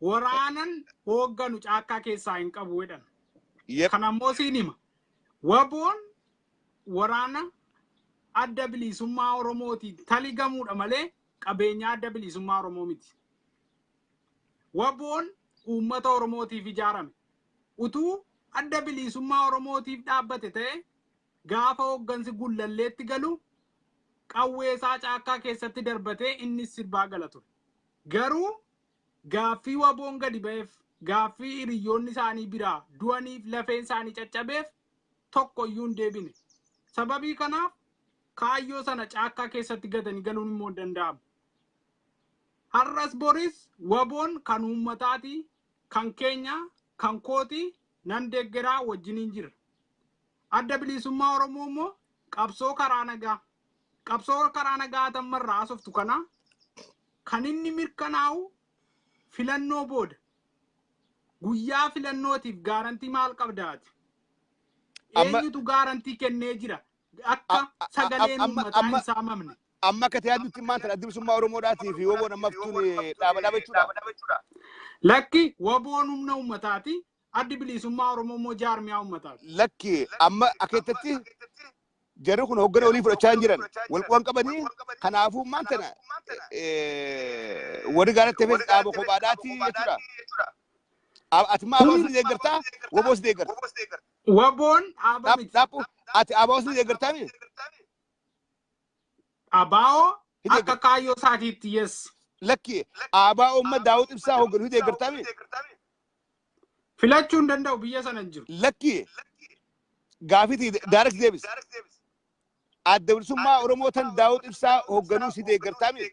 Waraanan hoogganu caakkaa keessaa hin qabu jedhan. Yep. Kan ammoo siin hima. Waboon waraana Adda Bilisummaa Oromootiin taligamuudha malee qabeenyaa Adda Bilisummaa Oromoo miti. Waboon uummata Oromootiif ijaarame. Utuu Adda Bilisummaa Oromootiif dhaabbate ta'e, gaafa hooggansi Gullalleetti galu qawwee isaa caakkaa keessatti darbatee innis sirbaa gala ture. Garuu gaaffii Waboon gadi ba'eef, gaaffii hiriyyoonni isaanii biraa du'aniif lafeen isaanii caccabeef tokko iyyuu hin deebine. Sababii kanaaf kaayyoo sana caakkaa keessatti gatanii galuun immoo hin danda'amu. Har'as boris Waboon kan uummataati, kan keenya, kan kooti, nan deeggaraa, wajjiniin jira. Adda Bilisummaa Oromoo immoo qabsoo karaa nagaa. Qabsoo karaa nagaa tammarraa haasoftu kana kan inni mirkanaa'u filannoo booda. Guyyaa filannootiif guarantee maal qabdaati? Eenyutu guarantee kennee jira akka sagaleen uummataa hin saamamne? Amma akka yaaddutti maal ta'e, Adda Bilisummaa Oromoodhaatii fi Woboon amma tun dhaaba dhaaba jechuudha? Lakki, Waboon humna uummataati. Addi Bilisummaa Oromoo immoo jaarmiyaa uummataati. Lakki, amma akeettatti jarri kun hoggana olii fudhachaa hin jiran. Wal quban qabanii, kanaafuu maal tana warri gaaratti hafes dhaaba kophaadhaati jechuudha. Ati maa ABOs ni deeggartaa? Woboos deeggarta? Waboon dhaaba miti. Dhaabbu, ati ABOs ni deeggartaa mi? ABO Hin akka deeggarta. kaayyoo isaatiitti, yes. Lakki, ABO amma Daawud Ibsaa hogganu ni deeggartaa mi? Filachuu hin danda'u, biyya sana hin jiru. Lakki, gaafitii direct deebis. Adda Bilisummaa Oromoo tan Daawud Ibsaa hoogganuu si deeggartaa mi?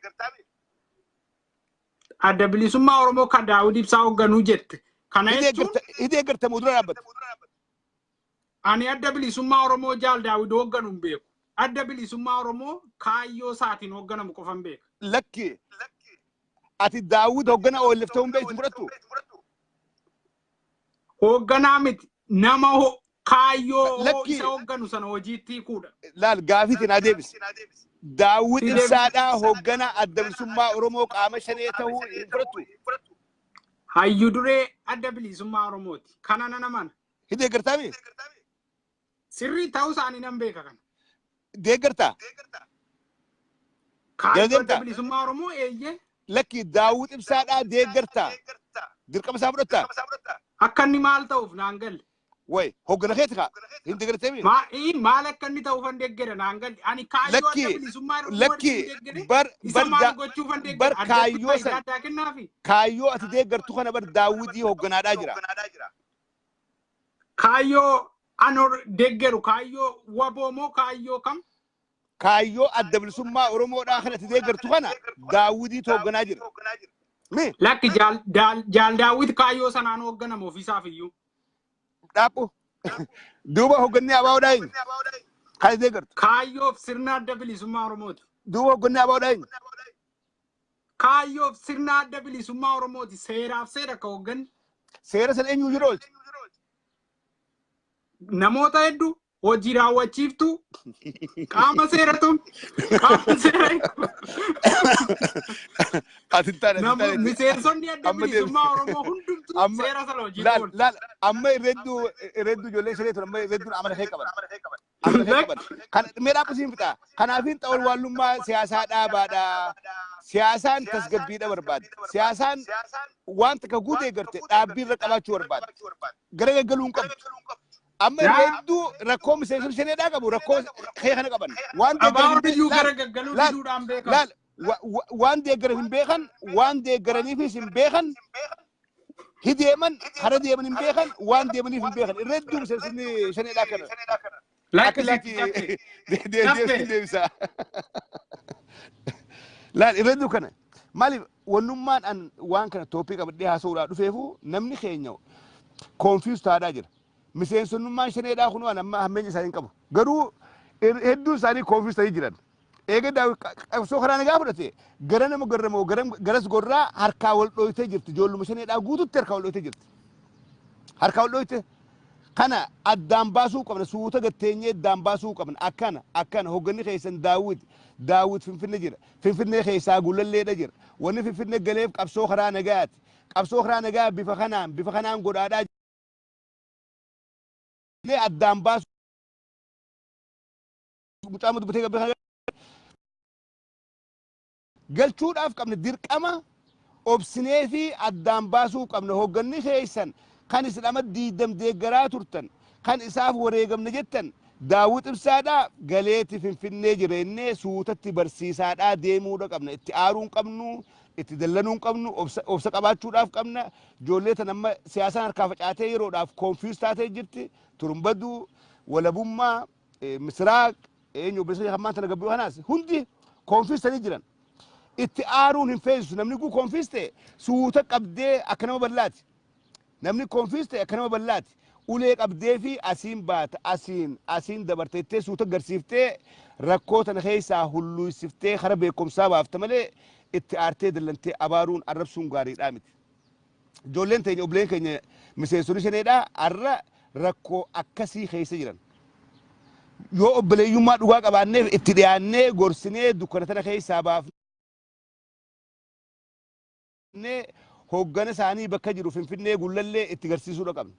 Adda Bilisummaa Oromoo kan Daawud Ibsaa hoogganuu jette. Kana jechuun Ni deeggarta moo dura dhaabbata? Ani Adda Bilisummaa Oromoo Jaal Daawud hoogganu hin beeku. Adda Bilisummaa Oromoo kaayyoo isaatiin hoogganamu qofa hin beeka. Lakki, ati Daawud hooggana OLF ta'uu hin beektu, fudhattu? Hoogganaa miti, nama kaayyoo Lakki. isa hoogganu sana hojiitti hiikuudha. Laal, gaafiitiin haa deebisi. Daawud Si deebisa. Ibsaadhaa hooggana Adda Bilisummaa Oromoo qaama shanee ta'uu hin fudhattu? Hayyu duree Adda Bilisummaa Oromooti. Kana nan amana. Hin deeggartaa mi? Sirrii ta'uu isaanii nan beeka kana. Deeggartaa? Kaayyoo Adda Deeggartaa? Bilisummaa Oromoo, eeyyee. Lakki, Daawud Ibsaadhaa deeggartaa? Dirqama isaa fudhattaa? Akka inni maal ta'uuf naan galle. Way, hooggana keeti kaa. Hin deeggartee mi? Maal akka inni ta'uuf an deeggere naan galle. Ani kaayyoo Lakki, Adda Bilisummaa Oromoo lakki, hin deeggere. bar Isa bar maal gochuuf an deeggere? Bar Addatti kaayyoo faayidaa san addaa kennaafi. Kaayyoo ati deeggartu kana bar Daawudii hoogganaadhaa jira. Kaayyoo an deeggeru kaayyoo Waboo moo kaayyoo kam? Kaayyoo Adda Bilisummaa Oromoodhaa kan ati deeggartu kana Daawudiitu hoogganaa jira. Mi? Lakki, Jaal Daawit kaayyoo sanaan hoogganamu ofiisaaf iyyuu. Dhaaphu. Duuba hoogganni ABOdhaa eenyu? Kan ati deeggartu. Kaayyoof sirna Adda Bilisummaa Oromooti. Duuba hoogganni ABOdhaa eenyu? Kaayyoof sirna Adda Bilisummaa Oromooti. Seeraaf seera ka hoogganni. Seera sana eenyu jira oolche? Namoota hedduu, hojii raawwachiiftuu, qaama seeratu, qaama seera Ati hin taane, ati hin taane. Miseensonni Adda Amma deebi. Bilisummaa Oromoo hundumtuu Amma seera sana hojii laal oolchu. Laal, amma irreedduu ijoollee siree turan, amma irreedduun amala kee qaban. Amala kee qaban. Kan mee dhaabbu siin fixa. Kanaafin xawal waallummaa siyaasaa dhaabaadha. Siyaasaan tasgabbiidha barbaada. Siyaasaan waan takka guutee garte dhaabbii irra qabaachuu barbaada. Gara gaggaluu hin qabdu. Amma irreedduu rakkoo miseensota shaneedhaa qabu, rakkoo kee kana qaban. Waan deeggaran Abaa'oon hin iyyuu laal gara gaggaluu laal diduudhaan beekamu. Laal, waan deeggaran hin beekan, waan deeggaraniifis hin beekan, hideeman hara deeman hin beekan, waan deemaniif hin beekan. Irreedduu miseensonni shaneedhaa kana. Lakki, lakki, Akkasitti caffee. deebisee deebisa. Laal, irreedduu kana. Maaliif wannummaan an waan kana topic qabadhee haasa'uudhaa dhufeefu, namni keenya confuse taa'aa jira. Miseensonnummaan shaneedhaa kun waan amma hammeenya isaanii hin qabu. Garuu hedduun isaanii confuse ta'anii jiran. Eega qabsoo karaa nagaa fudhate gara nama garramoo garas gorraa harkaa wal dhooytee jirti. Ijoolluma shaneedhaa guututti harkaa wal dhooytee jirti. Harkaa wal dhooyte. Kana addaan baasuu qabna. Suuta gatteenyee addaan baasuu qabna. Akkana akkana hoogganni keessan Daawit, Daawit Finfinne jira. Finfinnee keessaa Gullalleedha jira. Wanni Finfinne galeef qabsoo karaa nagayaati. Qabsoo karaa nagaa bifa kanaan godhaadhaa jennee addaan baasu. Mucaa dubbatee bifa galchuudhaaf qabna. Dirqama obsinee fi addaan baasuu qabna. Hoogganni keessan kan isin amma diidam deeggaraa turtan, kan isaaf wareegamne jettan, Daawwit Ibsaadhaa galeeti Finfinnee jireennee suutatti barsiisaadhaa deemuudha qabna. Itti aaruu hin qabnu, itti dallanuu hin qabnu, obsa qabaachuudhaaf qabna. Ijoollee tan amma siyaasaan harkaa facaatee yeroodhaaf confuse taatee jirti. Turumbaduu, Walabummaa, Misiraaq, eenyu, obboleessa hammaan tana gabbuu kanaas hundi confuse tanii jiran. Itti aaruun hin feesisu. Namni guu confuse ta'e suuta qabdee akka nama bal'aati. Namni confuse ta'e akka nama bal'aati. Ulee qabdee fi asiin baata, asiin dabarteettee suuta garsiiftee rakkoo tana keessaa hulluusiftee kara beekumsaa baafta malee itti aartee dallantee abaaruun arrabsuun gaariidhaa miti. Ijoolleen teenya, obboleen keenya miseensonni shaneedhaa arra rakkoo akkasii keessa jiran. Yoo obboleeyyummaa dhugaa qabaanneef itti dhiyaannee gorsinee dukkana tana keessaa baafnee hoggana isaanii bakka jiru Finfinnee Gullallee itti garsiisuudha qabna.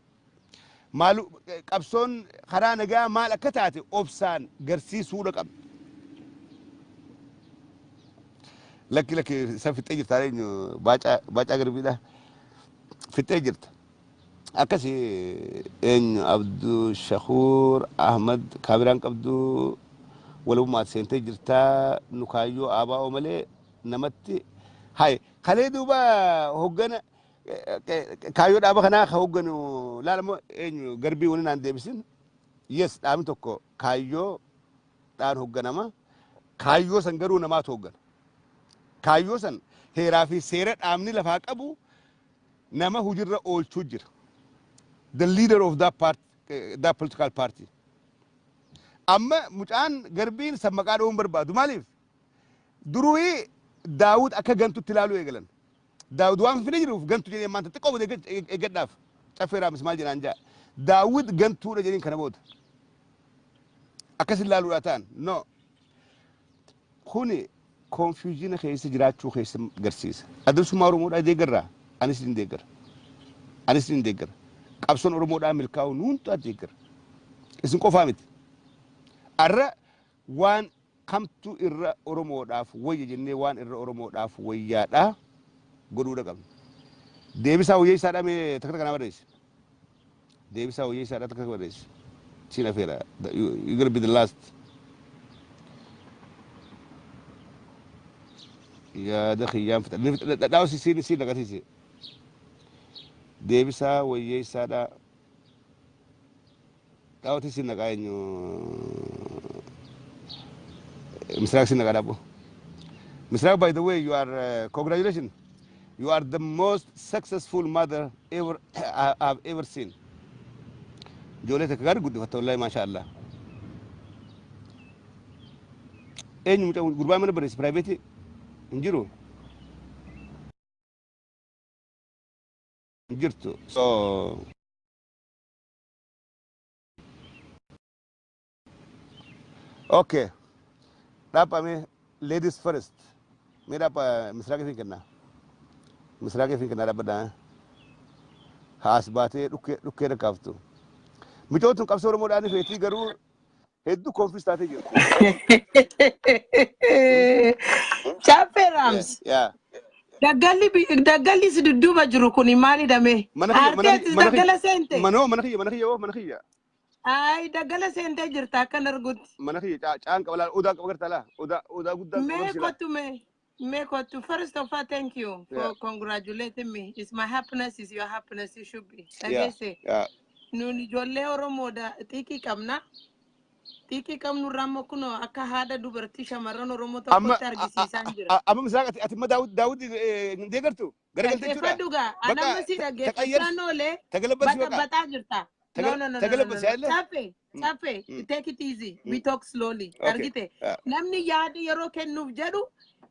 Maalu qabsoon karaa nagaa maal akka taate obsaan garsiisuudha qabna. Lakki, lakki, isa fixee jirta. Eenyu, Baacaa Garbiidha. Fixee jirta. Akkasi eenyu, Abduu Shakuur Ahmad kaameraan qabdu, walummaa seentee jirtaa. Nu kaayyoo ABO malee namatti hay kalee duuba hoggana kaayyoo dhaaba kanaa ka hogganu laalamo. Eenyu, Garbii, wani naan deebisin. Yes, dhaabni tokko kaayyoo dhaan hogganama. Kaayyoo san garuu namaatu hoggana. Kaayyoo san heeraa fi seera dhaabni lafaa qabu nama hujirra oolchuu jira, the leader of that part, that political party. Amma mucaan Garbiin san maqaa dha'uun barbaadu. Maaliif? Duruyi Daawud akka gantutti ilaaluu eegalan. Daawud waan Finfinnee jiruuf gantu jedhee maanta xiqqoo booda eeggadhaaf. Caffee Raamis maal jedhaan jaa. Daawud gantuudha jedheen kana booda. Akkas ilaaluudha ta'an. No. Kuni confusion keessa jiraachuu keessa garsiisa. Adda Oromoodhaa deeggarraa? Anis hin deeggara. Anis hin deeggara. Qabsoon Oromoodhaa milkaa'u nuuntu deeggara. Isin qofaa miti. Arra waan kamtu irra Oromoodhaaf wayya jennee waan irra Oromoodhaaf wayyaadhaa godhuudha qabna. Deebisaa wayyeessaadhaa mee takka takka naa barreessi. Deebisaa wayyeessaadhaa takka takka barreessi. Siin afeera. You gonna be the last. Yaada kiyyaan fixa. Dhaawsi siin naqasiisi. Deebisaa wayyeessaadhaa. Dhaawati siin naqaa, eenyu, Misraaq siin naqaa dhaabbo. Misraaq, by the way, you are congratulations. You are the most successful mother ever I have ever seen. Ijoollee takka gaarii guddifatta, wallahi, maasha Allah. Eenyu, mucaa gurbaa mana barreesse private hin jiru? Hin jirtu. So okay. Dhaabbame, ladies first. Mee dhaabba, Misraaqii fi kennaa. Misraaqii fi kennaa, dhaabbadhaa. Haas baatee dhukkee dhukkee rakkaaftu. Micoon tun qabsoo Oromoodhaan feetii garuu hedduu confuse taatee jirti. Chaappee Raams. Yaa. Daggalli si dudduuba jiru kun maalidha mee? Mana kiyya, mana Aartee atis kiyya, mana daggala kiyya. seente. Manoo mana kiyya, mana kiyya, oo mana kiyya. Ay, daggala seentee jirta akkan argutti. Mana kiyya caan qaba laal, odaa qaba gartaa laa, odaa guddaa qaba Mee garsiisa. kottu mee. Mee kottu. First of all, thank you for congratulating me. It's my happiness is your happiness. You should be. Dhageesse. Nuun ijoollee Oromoodha xiiqii qabna. Xiiqii qabnu irraa immoo kunoo akka haadha dubartii shamarran Oromoo Amma tokkotti argisiisaan jira. Amma Misraaq, ati amma Daawud hin deeggartu gara galte jechuudha. Dhaggeeffadhu gaa. Bakka Anamma si taqayyar dhaggeeffachaan oolee tagalabbasi bakka baxabbaxaa jirta. No, no, no, no, no, no, tagalabbasi no. ayillee. Chappe, Chappe, take it easy. We talk slowly. Argite. Namni yaada yeroo kennuuf jedhu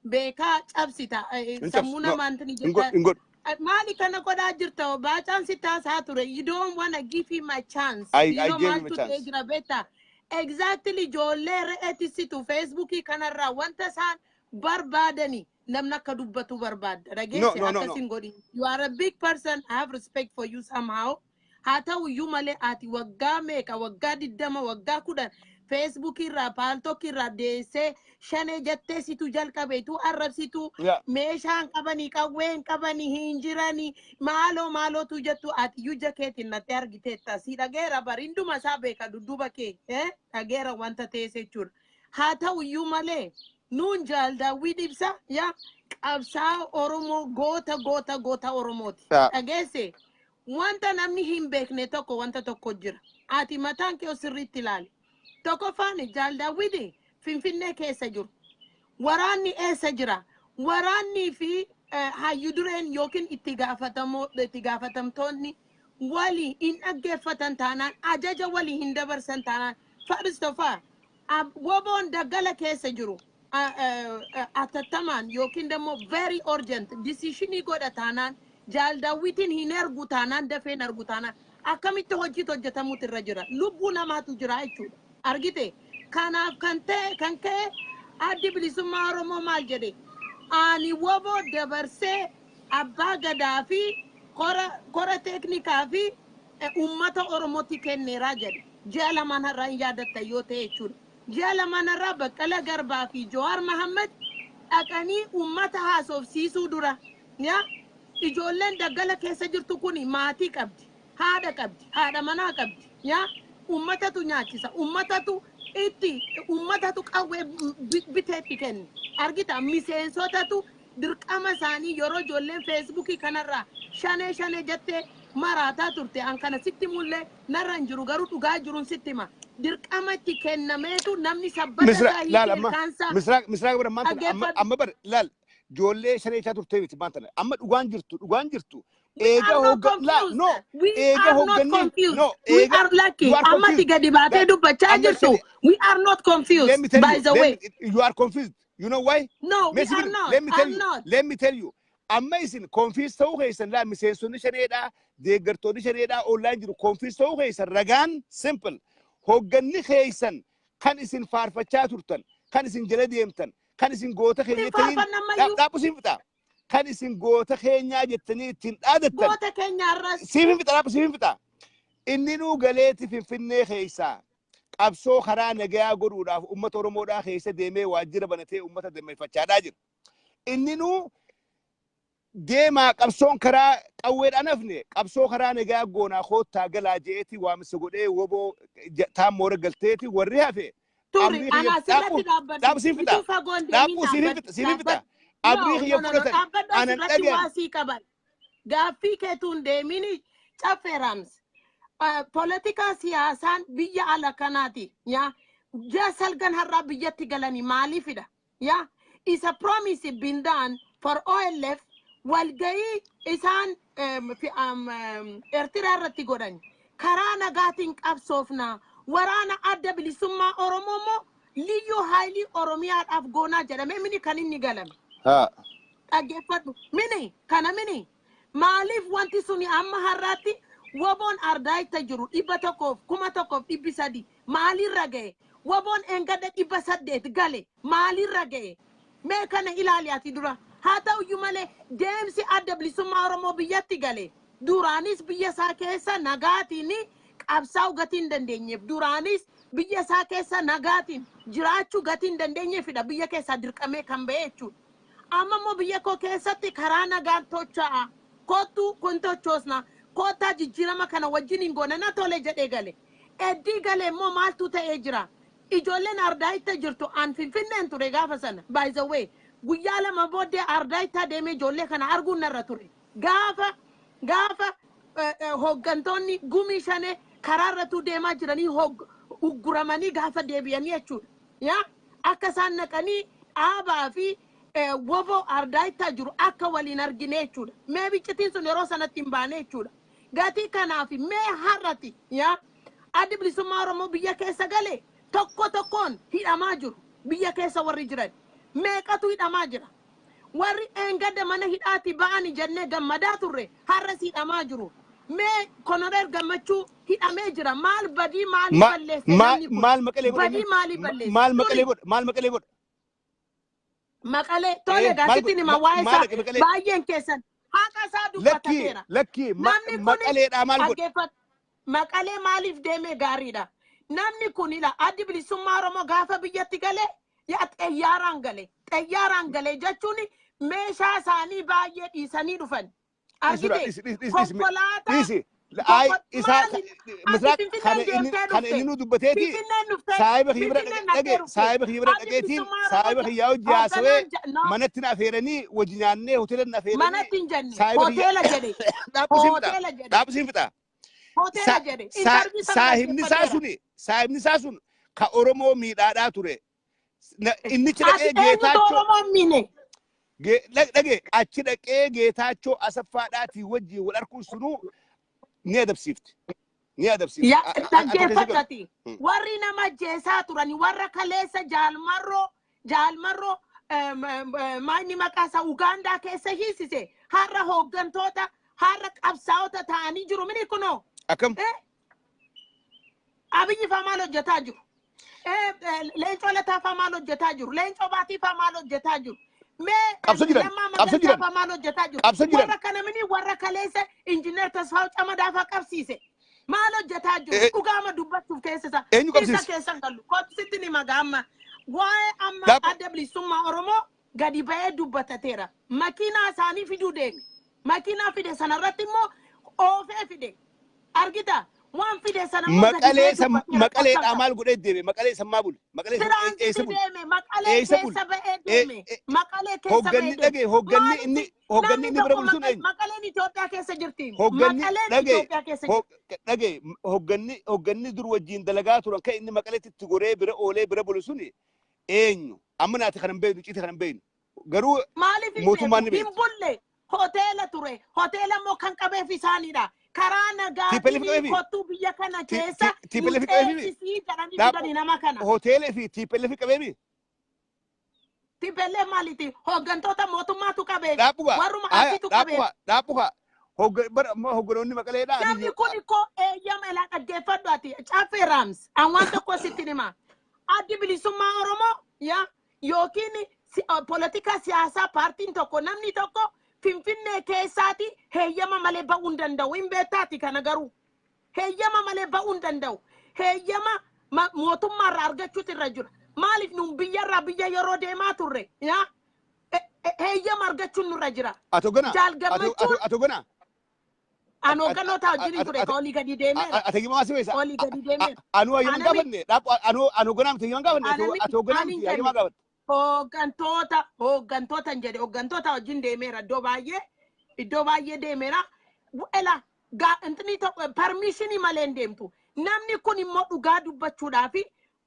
beekaa cabsita. Hin cabsu. Sammuu No. namaantin Hin godhu, jetta. hin godhu. Maali kana godhaa jirta? Baacaan si taasaa ture. You don't wanna give him a chance. I You I know gave him a maaltu ta'ee chance. jira beektaa? Exactly, ijoollee re'eetisitu Facebookii kanarraa wanta isaan barbaadani. Namni akka dubbatu barbaadda. No, Dhageesse no, no, no. akkasin godhin. You are a big person. I have respect for you somehow. Haa ta'u iyyuu malee ati waggaa meeqa, waggaa 20, waggaa 10 Facebook irraa, Paltalk irraa deessee shanee jettee situ jalqabeetu arrabsitu, meeshaan qabanii, qawween qabanii hin jiranii, maaloo maalootu jettu. Ati iyyuu jakeetiin natti argiteetta. Si dhageera, barinduma isaa beeka dudduuba kee dhageera wanta ta'es jechuudha. Haa ta'u iyyuu malee nuun Jaal Daawwit Ibsa yaa qabsaa Oromoo, goota goota goota Oromooti. Dhageesse, wanta namni hin beekne tokko, wanta tokko jira. Ati mataan kee sirriitti ilaali. Tokkoffaan, Jaal Daawwiti Finfinnee keessa jiru. Waraanni eessa jira? Waraannii fi hayyu dureen yookiin itti gaafatamtoonni walii hin dhaggeeffatan taanaan, ajaja walii hin dabarsan taanaan, first of all, woboon daggala keessa jiru atattamaan yookiin immoo very urgent decisionii godha taanaan, Jaal Daawwitiin hin ergu taanaan, dafeen ergu taanaan, akkamitti hojiitu hojjetamuutu irra jira? Lubbuu namaatu jira jechuudha. Argite, kanaaf kan ta'e kan ka'e Addi Bilisummaa Oromoo maal jedhe? Ani woboo dabarsee abbaa gadaa fi kora teeknikaa fi uummata Oromootti kenneeraa jedhe. Ji'a lamaan har'aa hin yaadatta yoo ta'e jechuudha. Ji'a lamaan har'aa Baqqala Garbaa fi Jawaar Mahammad dhaqanii uummata haasofsiisuu dura yaa ijoolleen daggala keessa jirtu kun maatii qabdi, haadha qabdi, haadha manaa qabdi. Yaa uummatatu nyaachisa, uummatatu itti, uummatatu qawwee biteetti kenne. Argita, miseensotatu dirqama isaanii yeroo ijoolleen Facebookii kanarraa shanee shanee jettee maraataa turte, an kana sitti mullee narra hin jiru, garuu dhugaa jiruun sitti hima. Dirqama itti kennameetu namni sabbata Misra isaa laal hiikee amma ilkaansaa Misraaq, Misraaq bira maanta amma dhaggeeffadhu. Amma bar laal, ijoollee shaneechaa turtee miti maanta amma. Dhugaan jirtu We eega are not hogga laa confused. no We eega are not hogganni confused. no We eega are lucky. You are Ammati confused. gadi baatee Laal dubbachaa amma jirtu. shane We are not let confused, me tell by you the let way. me, you are confused. You know why? No, we Messi are bir not. Let me tell I'm you not. Let me tell you, amma isin confused ta'uu keessan laa, miseensonni shaneedhaa, deeggartoonni shaneedhaa online jiru confused ta'uu keessan ragaan simple. Hogganni keessan kan isin faarfachaa turtan, kan isin jala deemtan, kan isin goota keenya Hin jettanii faarfanna ammayyuu. Dhaabbu siin fixa. Kan isin goota keenyaa jettanii ittiin dhaadattan Goota keenya har'as. Siif hin fixa, dhaabbu siif hin fixa. Inni nuu galeeti Finfinnee keessaa qabsoo karaa nagayaa godhuudhaaf uummata Oromoodhaa keessa deemee waajjira banatee uummata dammeeffachaadhaa jira. Inni nuu deemaa qabsoon karaa qawweedhaan hafne, qabsoo karaa nagaa goonaa koottaa galaa je'eeti waamisa godhee woboo taammoora galteeti warri hafe Turi, amrii ana kiyya asirratti dhaabbadhu. dhaabbu siin fixa. Utuu fagoon deemin Dhaabbu siin hin dhaabbadhu. fixa, siin hin fixa. Dhaabbadhu. Amrii No, kiyya no, no, no. fudhatan Dhaabbadhu anan asirratti dhagayan. waasii qaban. Gaaffii keetuun deemini caffeerams. Poolitikaa siyaasaan biyya ala kanaati. Yaa ji'a salgan har'aa biyyatti galanii maaliifidha? Yaa isa promise been done for OLF walgahii isaan Eertiraa irratti godhan. Karaa nagaatiin qabsoofna. Waraana Adda Bilisummaa Oromoo immoo liyyuu haayilii Oromiyaadhaaf goonaa jedhamee mini kan inni galame. Dhaggeeffadhu, mini kana mini maaliif wanti suni amma har'aatti woboon ardaayita jiru 100f 1300 maalirra ga'e? Woboon engadda 800 gale maalirra ga'e? Mee kana ilaali ati dura. Haa ta'uyyuu malee deemsi Adda Bilisummaa Oromoo biyyatti gale, duraanis biyya isaa keessa nagaatiin qabsaa'uu gatii hin dandeenyeef, duraanis biyya isaa keessa nagaatiin jiraachuu gatii hin dandeenyeefidha biyya keessaa dirqamee kan ba'e jechuudha. Amma immoo biyya koo keessatti karaa nagaan tocha'a. Kottu kun tochoosna. Kottaa jijjiirama kana wajjin hin goone na tole jedhee gale. Eddii galee immoo maaltu ta'ee jira? Ijoolleen Ardaayitta jirtu, an Finfinneen ture gaafa sana. By the way, guyyaa 2 booddee Ardaayittaa deemee ijoollee kana arguun narra ture. Gaafa hooggantoonni gumii shanee karaarratu deemaa jiranii ugguramanii gaafa deebi'anii jechuudha. Yaa akka isaan naqanii dhaabaa fi woboo Ardaayittaa jiru akka waliin argine jechuudha. Mee biccitiin sun yeroo sanatti hin baane jechuudha. Gatii kanaaf mee har'ati yaa Addi Bilisummaa Oromoo biyya keessa galee tokko tokkoon hidhamaa jiru biyya keessa warri jiran. Meeqatu hidhamaa jira? Warri eengadda mana hidhaati ba'ani jennee gammadaa turre har'as hidhamaa jiru. Mee Konoreel Gammachuu hidhamee jira. Maal badii maalii balleesse namni kun? Maal maqalee godhe? Badii maalii balleesse? Maal maqalee Turi godhe? Maal maqalee godhe? Maqalee tole Maal gaasitti hima waa'ee maal isaa dhaqe Maqalee? Baay'een keessan haqa isaa Lakkii dubbatateera. lakkii Namni kun Maqaleedhaa maal godhe? Dhaggeeffatu. Maqalee maaliif deeme gaariidha. Namni kun ila Addi Bilisummaa Oromoo gaafa biyyatti galee yaa xayyaaraan gale. Xayyaaraan gale jechuun meeshaa isaanii baay'ee dhiisanii dhufan. Dhiisudha Argite dhiisi dhiisi dhiisi konkolaataa dhiisi. Ay isaa maali ati Misraaq Finfinneen kana inni deemtee kana inni dhufte. nu dubbateeti Finfinneen dhuftee saahiba kiyya bira Finfinneen dhaqee dhaqee dhufte. saahiba kiyya bira Addi dhaqeetiin Bilisummaa Oromoo saahiba kiyyaa hojii haasawee hoogganaan no manatti na afeeranii wajji nyaannee hoteela na afeeranii manatti hin jenne saahiba kiyya hoteela jedhe dhaabbu siin fixa hoteela jedhe dhaabbu siin fixa. Hoteela jedhe intarvii sana Saahibni isaa dhaggeeffateera. suni saahibni isaa sun ka Oromoo miidhaadhaa ture. Innichi Ati dhaqee eenyutu Geetaachoo Oromoon miine? Dhaqee achi dhaqee Geetaachoo Asaffaadhaatii wajjin wal arguun sunuu ni adabsiifti. Ni adabsiifti. Ya Ati keessa galu. dhaggeeffadhati. Warri nama ajjeesaa turani warra kaleessa Jaalmarroo maayini maqaa isaa Ugaandaa keessa hiisise har'a hooggantoota har'a qabsaa'ota ta'anii jiru mini kunoo. Akkam? Abiyyi faa maal hojjetaa jiru? Leencoo Lataa faa maal hojjetaa jiru? Leencoo Baatii faa maal hojjetaa jiru? Mee Qabso jiran. Lammaa Qabso Magarsaa jiran. faa maal hojjetaa jiru? Qabso jiran. Warra kana mini warra kaleessa Injiinar Tasfaa'u Camadaa faa qabsiise. Maal hojjetaa jiru? Dhugaama dubbachuuf keessa isaa. Eenyu Isa qabsiise? keessa hin galu. Kootu ni magaa amma. Waa'ee amma Dhaabba. Adda Bilisummaa Oromoo gadi ba'ee dubbatateera. Makiinaa isaanii fiduu deeme. Makiinaa fide sanarratti immoo oofee fide. Argita? Waan fide sana immoo gadi Maqalee ba'ee san dubbateera maqaleedhaa qabsaa'aa. maal godhee deeme? Maqalee san maa bule? Maqalee san Tiraansitii eessa bule? deeme, Maqalee Eessa bule? keessa ba'ee deeme, Maqalee keessa ba'ee Hogganni deeme. dhagee hogganni inni Maalitti hogganni namni inni bira tokko bulu sun eenyu? Maqaleen Itoophiyaa keessa jirti. Hogganni Maqaleen dhagee Itoophiyaa keessa jirti. Dhagee hogganni hogganni dur wajjin dalagaa turan kan inni Maqaleetti itti goree bira oolee bira bulu suni eenyu? Amma naati kana hin beeknu, ciiti kana hin beeknu. Garuu Maaliif hin mootummaan beeku? ni Hin beekti. bulle. Hoteela ture. Hoteela immoo kan qabeef isaanidha. Karaa TPLF nagaatiin qabeefi? kottuu biyya kana keessa nu TPLF qabeefi? ceesisii jedhanii Dhaabbu fidanii nama kana. hoteela fi TPLF qabeefi? TPLF maaliiti? Hooggantoota mootummaatu qabeef. Dhaabbuka. Warruma Aya asiitu qabeef. dhaabbuka dhaabbuka. Bara amma hogganoonni Maqaleedhaa Namni biyya kun koo eeyyama ilaa dhaggeeffadhu ati. Caffee Raams. An waan tokko sitti hima. Addi Bilisummaa Oromoo yaa yookiin politika siyaasaa paartiin tokko namni tokko Finfinnee keessaati heeyyama malee ba'uu hin danda'u. Hin beektaati kana garuu. Heeyyama malee ba'uu hin danda'u. Heeyyama mootummaarraa argachuutu irra jira. Maaliif nuun biyyarraa biyya yeroo deemaa turre yaa heeyyama argachuun nurra jira. Ati hoggana Jaal ati Gammachuun ati hoggana an hoogganoota wajjin ture ka olii gadi deemeera. ati himaa si beesa. Olii gadi deemeera. Anuu hayyaman Ana miti gaafanne dhaabbu anuu anuu hoogganaa miti hayyaman gaafanne ana miti ati hoogganaa ani hin miti hayyamaa jenne gaafatte. hooggantoota hooggantoota hin jedhe hooggantoota wajjin deemeera iddoo baay'ee deemeera. Ela intini tokko permission malee hin deemtu. Namni kun immoo dhugaa dubbachuudhaaf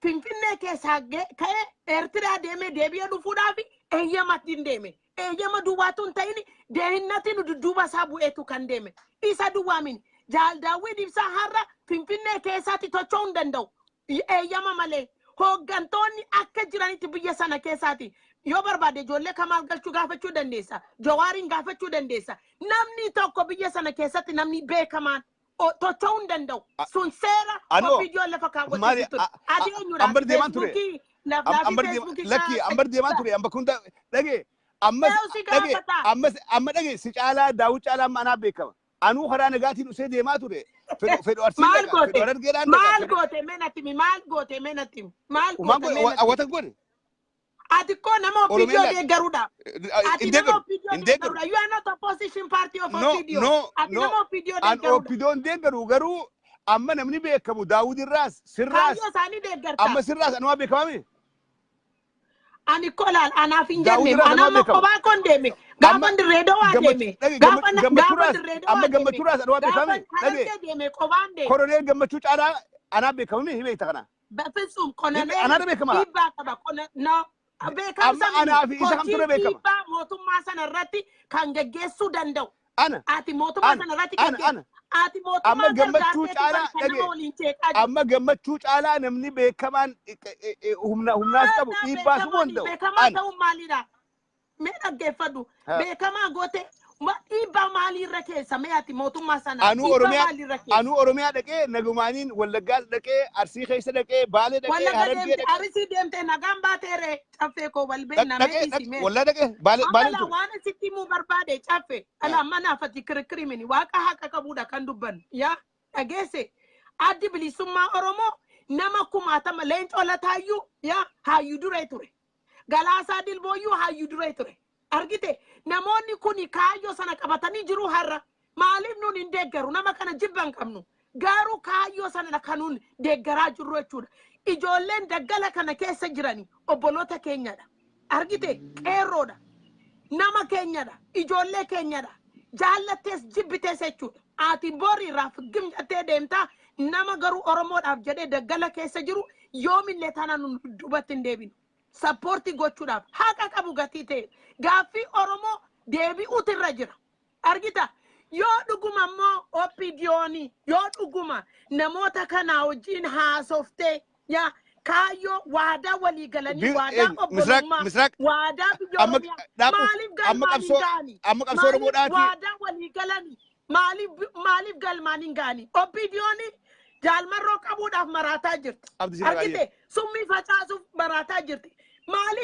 Finfinnee keessaa ka'ee Eertiraa deemee deebi'ee dhufuudhaaf eeyyamatti hin deeme. Eeyyama duwwaatu hin ta'in deehinnatiin dudduuba isaa bu'eetu kan deeme. Isa duwwaa mini. Jaal Daawwid Ibsaa har'a Finfinnee keessaatti tocho'uu hin danda'u. Eeyyama malee. Hooggantoonni akka jiranitti biyya sana keessaati. Yoo barbaade ijoollee Kamaal Galchuu gaafachuu dandeessa. Jawaariin gaafachuu dandeessa. Namni tokko biyya sana keessatti namni beekamaan tocho'uu hin danda'u. Sun seera Anoo OPDO lafa kaawwatee maali ture. Ati eenyudha? ambar deemaan ture. Feesbuukii laflaafi Ambar deema Feesbuukii lakkii ambar deemaan ture amba kun dhagee ammas Eewu si dhagee gaafata. ammas amma dhagee si caalaa Daawud caalaa amma anaa beekama. Anuu karaa nagaatiin usee deemaa ture. Fedhu fedhu Arsiin Maal dhaqa fedhu goote? Harargeedhaan dhaqa Maal fedhu goote mee natti himi? Maal goote mee natti himi? Maal umaan goote mee natti himi? hawwata godhe Ati koo nama OPDO Oromiyaa deeggaruudha. Ati hin nama deeggaru OPDO hin deeggaru. deeggaruudha. You are not opposition party of No OPDO. no Ati no nama OPDO an deeggaruudha. OPDOn deeggaru garuu amma namni beekamu Daawud irraas sirraas Kaayyoo isaanii deeggarta. amma sirraas anumaa beekamame. Ani koo laal anaaf hin Daawud jenne. irraas Ana anumaa amma beekama. kophaa koon deeme. Amma Gaafan Dirree Dawaa deeme. dhage Gaafan gaafan Gammachuurraas Dirree amma Dawaa deeme. Gammachuurraas anumaa Gaafan beekamame dhage Harargee deeme qophaan deeme. Koroneel Gammachuu caalaa anaa beekamame hin beekta kana. በፍጹም Hin ኮሎኔል anaadha beekama. Dhiibbaa qaba. No beekamsa Amma miti anaa fi isa hojii kamtu irra beekama? Dhiibbaa mootummaa sana irratti kan geggeessuu danda'u. Ana Ati mootummaa ana sana irratti ana geggeessu. ana Ati mootummaa amma Gammachuu gargaarteetu caalaa bari kan nama dhage waliin ceeqaa jiru. amma Gammachuu caalaa namni beekamaan humna humnaas qabu Maadhaa dhiibbaas beekamaa danda'u beekamaa ana. ta'uun maalidha? Mee dhaggeeffadhu. Ha. Beekamaa goote Dhiibbaa maaliirra keessa mee ati mootummaa sana Anuu dhiibbaa Oromiyaa maaliirra keessa? Anuu Oromiyaa dhaqee, nagumaaniin Wallaggaas dhaqee, Arsii keessa dhaqee, Baalee dhaqee, Wallagga Harargee deemte, dhaqee. Arsii deemte, nagaan baateere Caffee koo wal beekna mee Dhaqee dhiisi mee. Wallaa dhaqee Baalee Amma Baaleen laa ture. waan sitti himuu barbaade, Caffe, alaa manaafati kirikkirimini waaqa haqa qabudha kan dubbannu. Yaa dhageesse, Addi Bilisummaa Oromoo nama kumaatama, Leencoo Lataayyuu yaa hayyuu duree ture. Galaasaa Dilbooyyuu hayyuu duree ture. Argite, namoonni kun kaayyoo sana qabatanii jiru har'a. Maaliif nuun hin deeggaru? Nama kana jibba hin qabnu. Garuu kaayyoo sana kan nuun deeggaraa jirru jechuudha. Ijoolleen daggala kana keessa jirani obboloota keenyadha. Argite, qeerroodha. Nama keenyadha. Ijoollee keenyadha. Jaallattees jibbitees jechuudha. Ati bori irraa figgim jettee deemtaa, nama garuu Oromoodhaaf jedhee daggala keessa jiru yoomillee tana nu duubatti hin deebinu. Support gochuudhaaf haqa qabu gatii ta'e gaaffii Oromoo deebi'uutu irra jira. Argita, yoo dhuguma immoo OPDO'n yoo dhuguma namoota kanaa wajjin haasoftee yaa kaayyoo waadaa walii galanii waadaa Misraaq obbolummaa Misraaq waadaa biyya amma Oromiyaa dhaabu maaliif amma galmaan hin qabsoo ga'ani? Amma qabsoo Maaliif Oromoodhaati. waadaa walii galanii maaliif galmaan hin ga'ani? OPDO'n Jaalmarroo qabuudhaaf maraataa jirti. Abdii Sirraa. Argite, summii facaasuuf maraataa jirti. Maaliif